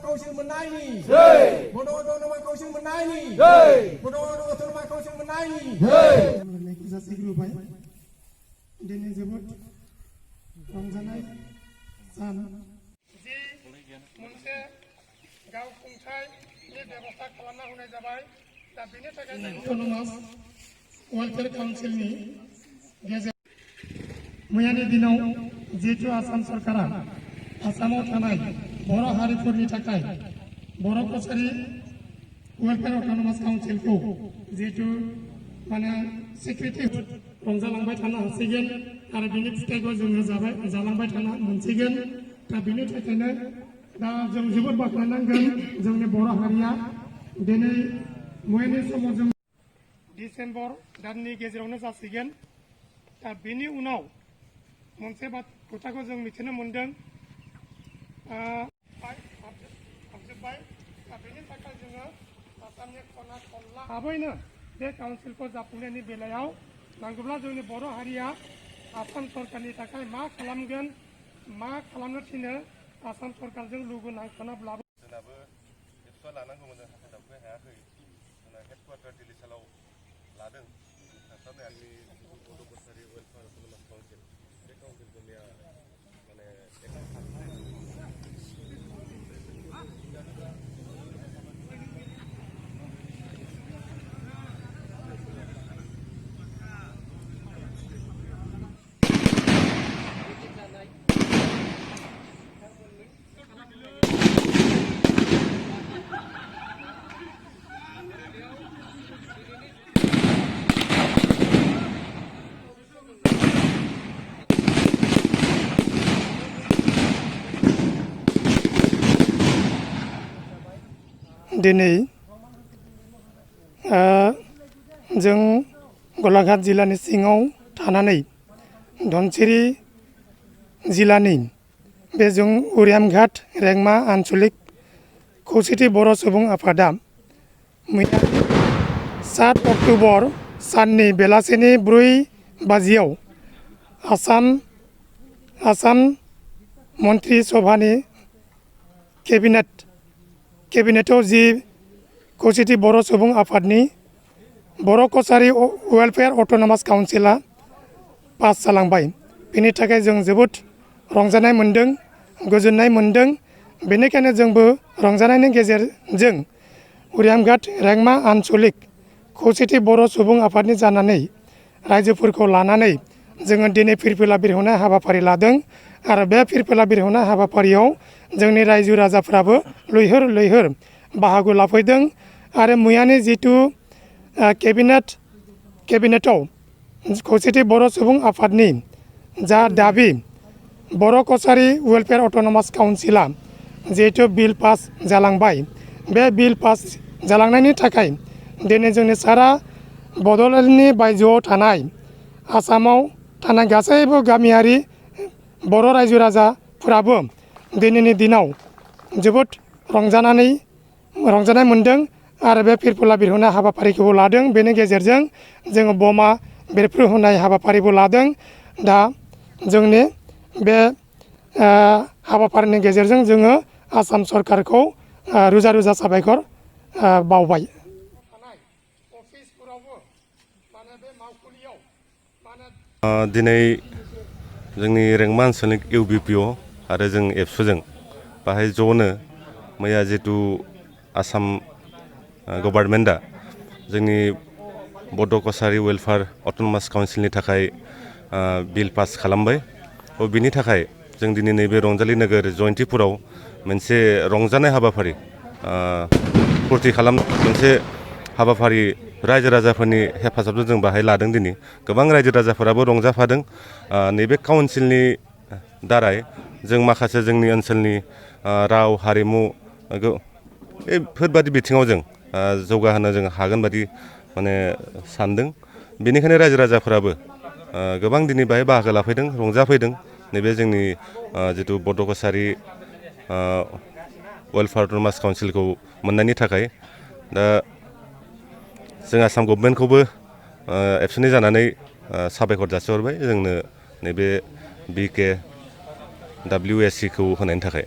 Kausil Menai, Bodo Otonomi Kausil Menai, Bodo Otonomi Kausil Menai. Zazi Group Dini Jebut Rangjanai San Ji Munse Gaw Khungthai ni Byabostha Khalamna Honaय Jabaय दा बेनि थाखाय Autonomous Welfare Council नि गेजेर मैयानि दिनाव जिहेतु आसाम सरकारा आसामाव थानाय बर' हारिफोरनि थाखाय बर' कसारी वेलफेयार अट'नमास काउन्सिलखौ जिहेतु माने सिक्युरिटि रंजालांबाय थानो हासिगोन आरो बेनि फिथाइखौ जोङो जालांबाय थानो मोनसिगोन दा बेनि थाखायनो दा जों जोबोद बाख्नायनांगोन जोंनि बर' हारिया दिनै मैयानि समाव जों डिसेम्बर दाननि गेजेरावनो जासिगोन दा बेनि उनाव मोनसे खोथाखौ जों मिथिनो मोनदों हाबजोब्बाय दा बेनि थाखाय जोङो आसामनि खना खनला थाबैनो बे काउन्सिलखौ जाफुंनायनि बेलायाव नांगौब्ला जोंनि बर' हारिया आसाम सरकारनि थाखाय मा खालामगोन मा खालामनो थिनो आसाम सरकारजों लोगो नांफानाब्लाबो जोंनाबो एबसुआ लानांगौमोन जों हाखु-दाखु हायाखै जोंना हेडक्वार्टार दिल्लीसालाव लादों आंनि बड' कसारी वेलफेयार अट'नमास काउन्सिल बे काउन्सिलखौ मैया माने दिनै जों गलाघाट जिल्लानि सिङाव थानानै धनसिरि जिल्लानि बे जों उरियामघाट रेंमा आन्चलिक खौसेथि बर' सुबुं आफादा मैया 7 अक्ट'बर साननि बेलासिनि 4 बाजियाव आसाम मन्त्रि सभानि केबिनेटआव जि खौसेथि बर' सुबुं आफादनि बर' कसारी वेलफेयार अट'नमास काउन्सिला पास जालांबाय बेनि थाखाय जों जोबोद रंजानाय मोनदों गोजोननाय मोनदों बेनिखायनो जोंबो रंजानायनि गेजेरजों उरियामघाट रेंमा आन्चलिक खौसेथि बर' सुबुं आफादनि जानानै रायजोफोरखौ लानानै जोङो दिनै फिरफिला बिरहोनाय हाबाफारि लादों आरो बे फिरफिला बिरहोनाय हाबाफारियाव जोंनि रायजो राजाफ्राबो लैहोर बाहागो लाफैदों आरो मैयानि जिथु केबिनेटआव खौसेथि बर' सुबुं आफादनि जा दाबि बर' कसारी वेलफेयार अट'नमास काउन्सिला जिहेतु बिल पास जालांबाय बे बिल पास जालांनायनि थाखाय दिनै जोंनि सारा बड'लेण्डनि बायजोआव थानाय आसामाव थानाय गासैबो गामियारि बर' रायजो राजाफोराबो दिनैनि दिनाव जोबोद रंजानाय मोनदों आरो बे फिरफिला बिरहोनाय हाबाफारिखौबो लादों बेनि गेजेरजों जोङो बमा बेरफ्रुहोनाय हाबाफारिबो लादों दा जोंनि बे हाबाफारिनि गेजेरजों जोङो आसाम सरकारखौ रोजा साबायखर बावबाय दिनै जोंनि रेंमा आन्चलिक इउबिपिअ आरो जों एबसुजों बाहाय ज'नो मैया जितु आसाम गभर्नमेन्टआ जोंनि बड' कसारी वेलफेयार अट'नमास काउन्सिलनि थाखाय बिल पास खालामबाय बिनि थाखाय जों दिनै नैबे रंजालि नोगोर जयन्तिपुराव मोनसे रंजानाय हाबाफारि फुरथि खालाम मोनसे हाबाफारि रायजो राजाफोरनि हेफाजाबजों जों बाहाय लादों दिनै गोबां रायजो राजाफोराबो रंजाफादों नैबे काउन्सिलनि दाराय जों माखासे जोंनि ओनसोलनि राव हारिमु बेफोरबादि बिथिङाव जों जौगाहोनो जों हागोन बादि माने सानदों बेनिखायनो रायजो राजाफोराबो गोबां दिनै बाहाय बाहागो लाफैदों रंजाफैदों नैबे जोंनि जितु बड' कसारी वेलफेयार अट'नमास काउन्सिलखौ मोननायनि थाखाय दा जों आसाम गभर्नमेन्टखौबो एबसुनि जानानै साबायखर जासिहरबाय जोंनो नैबे BKWSCखौ होनायनि थाखाय